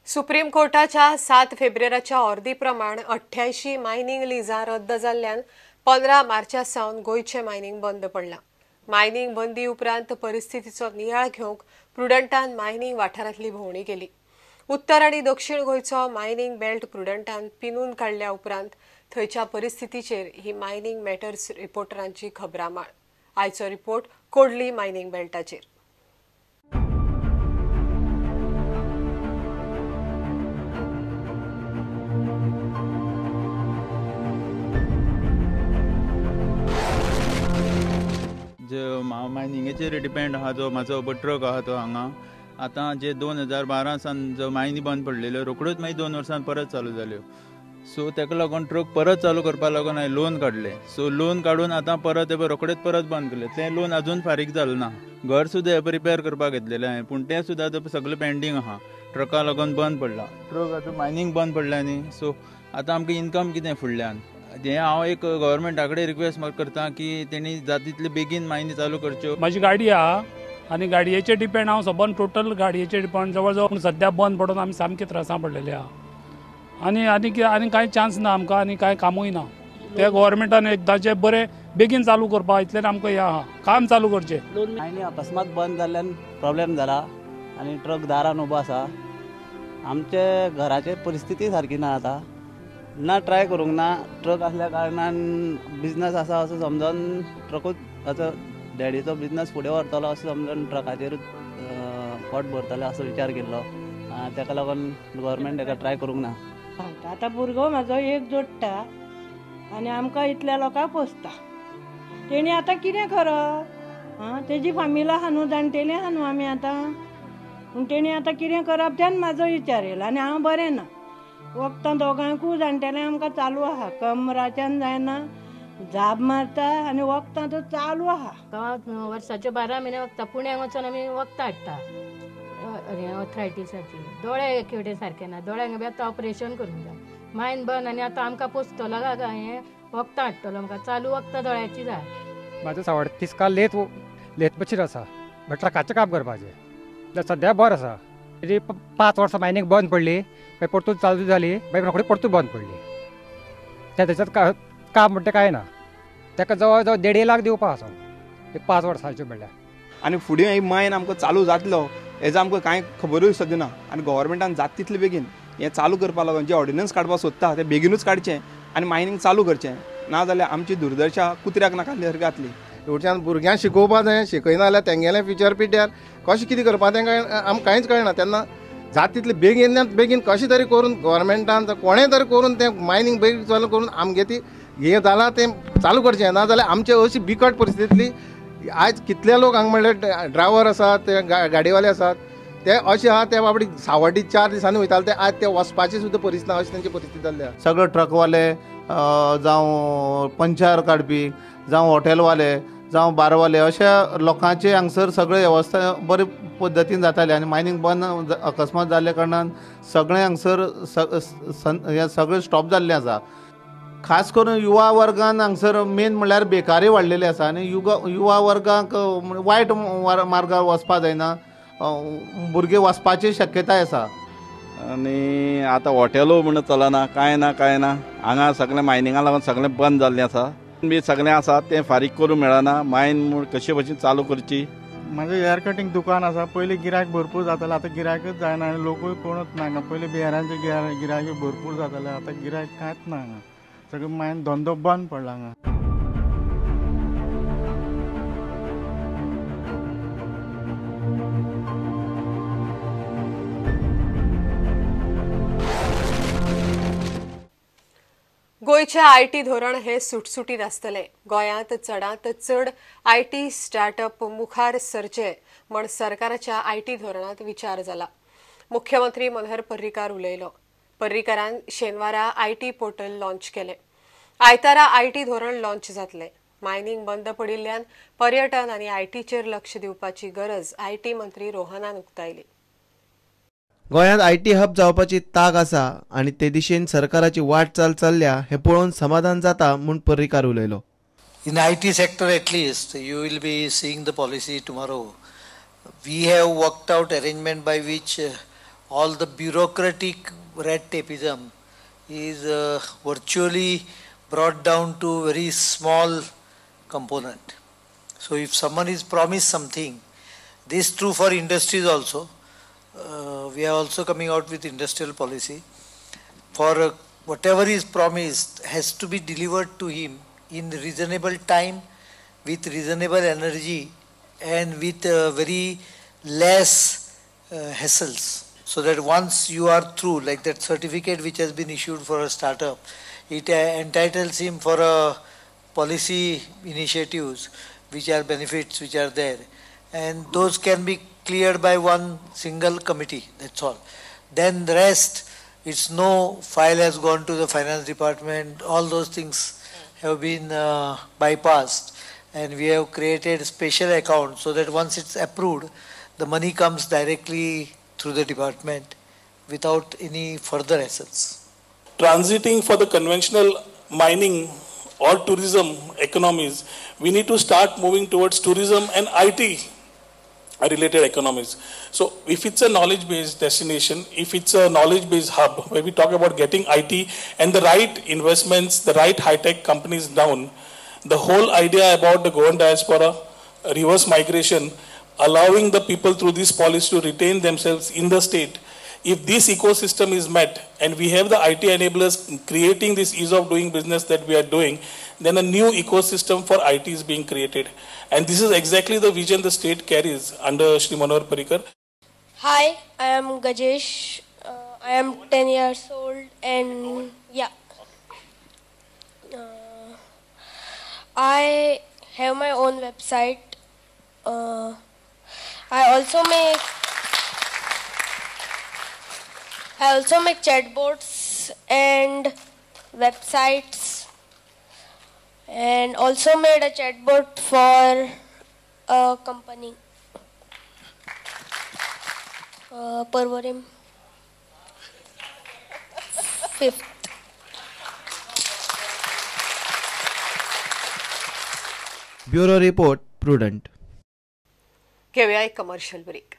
Supreme कोर्टाच्या 7 फेब्रुवारीच्या ऑर्दी प्रमाण 88 मायनिंग लिजां रद्द जाल्ल्यान 15 मार्चा सावन गोंयचें मायनिंग बंद पडलां. मायनिंग बंदी उपरांत परिस्थितीचो नियाळ घेवंक प्रुडंटान मायनिंग वाठारांतली भोंवडी केली. उत्तर आनी दक्षिण गोंयचो मायनिंग बेल्ट प्रुडंटान पिनून काडल्या उपरांत थंयच्या परिस्थितीचेर ही मायनिंग मॅटर्स रिपोर्टरांची खबरामाळ. आयचो रिपोर्ट कोडली मायनिंग बेल्टाचेर. जे मायनिंगेचेर डिपेंड आहा जो म्हाजो ट्रक आहा तो हांगा आतां जे 2012 सान जो मायनी बंद पडलेल्यो रोखड्योच मागीर 2 वर्सान परत चालू जाल्यो. सो ताका लागून ट्रक परत चालू करपा लागून हांवें लोन काडलें. सो लोन काडून आतां परत रोखडेच परत बंद केलें. तें लोन अजून फारीक जालें ना. घर सुद्दां रिपेर करपाक घेतलेलें हांवें, पूण तें सुद्दां आतां सगळें पेंडींग आहा. ट्रका लागून बंद पडला ट्रक, आतां मायनींग बंद पडलें न्ही. सो आतां आमकां इनकम कितें फुडल्यान हें हांव एक गव्हर्मेंटा कडेन रिक्वेस्ट करता की तेणी जाता तितले बेगीन मायनी चालू करच्यो. म्हाजी गाडी आहा आनी गाडयेचेर डिपेंड हांव सबंद टोटल गाडयेचेर डिपेंड जवळ जवळ, पूण सद्या बंद पडून आमी सामके त्रासां पडलेले आहा आनी आनी आनी कांय चान्स ना आमकां आनी कांय कामूय ना. ते गव्हर्मेंटान एकदांचें बरें बेगीन चालू करपा इतलें आमकां हें आहा, काम चालू करचें. आनी अकस्मात बंद जाल्ल्यान प्रॉब्लेम जाला आनी ट्रक दारान उबो आसा. आमचे घराचे परिस्थिती सारकी ना आतां, ना ट्राय करूंक ना. ट्रक आसल्या कारणान बिजनस आसा असो समजून ट्रकूच असो डॅडीचो बिजनस फुडें व्हरतलो असो समजून ट्रकाचेरूच पोट भरतलो असो विचार केल्लो. ताका लागून गव्हर्मेंट ताका ट्राय करूंक ना. आतां भुरगो म्हाजो एक जोडटा आनी आमकां इतल्या लोकांक पोसता. तेणी आतां कितें करप? आं, तेजी फामील आहा न्हू, जाणटेली आहा न्हू आमी आतां. पूण तेणी आतां कितें करप तेन्ना म्हाजो विचार येयला आनी हांव बरें ना. वखदां दोगांकूय जाणटेल्यांक आमकां चालू आहा, कमराच्यान जायना, जाब मारता आनी वखदां तर चालू आहा. वर्साचे 12 म्हयने वखदां, पुण्याक वचून आमी वखदां हाडटा अर्थरायटीसाची. दोळे केवडे सारके ना, दोळ्यांक बी आतां ऑपरेशन करूंक जाय. मायन बंद आनी आतां आमकां पोसतलो काय हें वखदां हाडटलो, आमकां चालू वखदां दोळ्याची जाय. म्हाजो सावड 30 काल लेत मशीन आसा, बट ट्रकाचें काम करपाचें सद्या बरें आसा. 5 वर्सां मायनींग बंद पडली, मागीर परतून चालू जाली, मागीर रोखडी परतून बंद पडली. त्या काम म्हणटा कांय ना. ताका जवळ जवळ 1.5 लाख दिवपा आसा एक 5 वर्सांच्यो म्हणल्यार. आनी फुडें ही मायन आमकां चालू जातलो हेजो आमकां कांय खबरूय सद्या ना. आनी गव्हर्मेंटान जाता तितले बेगीन हें चालू करपा लागून जे ऑर्डिनन्स काडपाक सोदता तें बेगिनूच काडचें आनी मायनींग चालू करचें, ना जाल्यार आमची दुर्दशा कुत्र्याक नाका सारकी जातली. हेवटेच्यान भुरग्यांक शिकोवपा जाय, शिकयना जाल्यार तेंगेलें फ्युचर पिड्ड्यार कशें कितें करपा तेंकां आमकां कांयच कळना. तेन्ना जाता तितले बेगीन बेगीन कशें तरी करून गव्हर्मेंटान कोणें तरी करून तें मायनींग बेगीन चालू करून आमगे ती हें जालां तें चालू करचें, ना जाल्यार आमचे अशी बिकट परिस्थितींतली आयज कितले लोक हांगा म्हणल्यार ड्रायव्हर आसात, ते गाडयेवाले आसात, ते अशे आहा ते बाबडी सावड्डी 4 दिसांनी वयताले ते आज ते वचपाची सुद्दां परिस्थिती ना, अशी तेंची परिस्थिती जाल्ली आसा. सगळे ट्रकवाले जावं पंचार काडपी जावं हॉटेलवाले जावं बारवाले अशा लोकांचे हांगसर सगळे वेवस्था बरे पद्दतीन जाताले आनी मायनींग बंद अकस्मात जाल्ल्या कारणान सगळें हांगसर हें सगळें स्टॉप जाल्लें आसा. खास करून युवा वर्गान हांगसर मेन म्हणल्यार बेकारी वाडलेली आसा आनी युवा वर्गाक वायट मार्गार वचपा जायना, भुरगे वचपाची शक्यताय आसा. आनी आतां हॉटेलूय म्हण चलना, कांय ना कांय ना. हांगा सगळें मायनिंगा लागून सगळें बंद जाल्लें आसा. बी सगळें आसा तें फारीक करूंक मेळना. मायन म्हूण कशे भशेन चालू करची. म्हाजें हेअर कटींग दुकान आसा. पयलीं गिरायक भरपूर जातालें, आतां गिरायकच जायना आनी लोकूय कोणूच ना हांगा. पयलीं बिहारांचे गिरायकूय भरपूर जाताले, आतां गिरायक कांयच ना हांगा. सगळें मायन धंदो बंद पडला हांगा. गोंयचें IT धोरण हे सुटसुटीत आसतलें. गोंयांत चडांत चड IT startup मुखार सरचे म्हण सरकाराच्या IT धोरणांत विचार जाला. मुख्यमंत्री मनोहर पर्रीकार उलयलो. पर्रीकारान शेनवारा IT portal launch केलें. आयतारा IT धोरण लॉन्च जातलें. मायनिंग बंद पडिल्ल्यान पर्यटन आनी आयटीचेर लक्ष दिवपाची गरज IT मंत्री रोहनान उक्तायली. गोंयांत IT hub जावपाची ताक आसा आनी ते दिशेन सरकाराची वाटचाल चल्ल्या हें पळोवन समाधान जाता म्हूण पर्रीकार उलयलो. In IT sector at least you will be seeing the policy tomorrow. We have worked out arrangement by which All the bureaucratic red tapeism is virtually brought down to very small component. So if someone is promised something, this is true for industries also. We are also coming out with industrial policy. For whatever is promised has to be delivered to him in reasonable time, with reasonable energy, and with very less hassles. So that once you are through, like that certificate which has been issued for a startup, it entitles him for a policy initiatives which are benefits which are there. And those can be cleared by one single committee, that's all. Then the rest, it's no file has gone to the finance department, all those things have been bypassed, and we have created special accounts so that once it's approved, the money comes directly through the department without any further hassles. Transiting for the conventional mining or tourism economies, we need to start moving towards tourism and IT related economies. So if it's a knowledge-based destination, if it's a knowledge-based hub where we talk about getting IT and the right investments, the right high-tech companies down, the whole idea about the Goan diaspora, reverse migration, allowing the people through this policy to retain themselves in the state. If this ecosystem is met and we have the IT enablers creating this ease of doing business that we are doing, then a new ecosystem for IT is being created. And this is exactly the vision the state carries under Shri Manohar Parrikar. Hi, I am Gajesh. I am 10 years old and yeah. I have my own website. I also make chatbots and websites, and also made a chatbot for a company. Parvarim. 5th. Bureau Report, Prudent. घेऊया एक commercial break.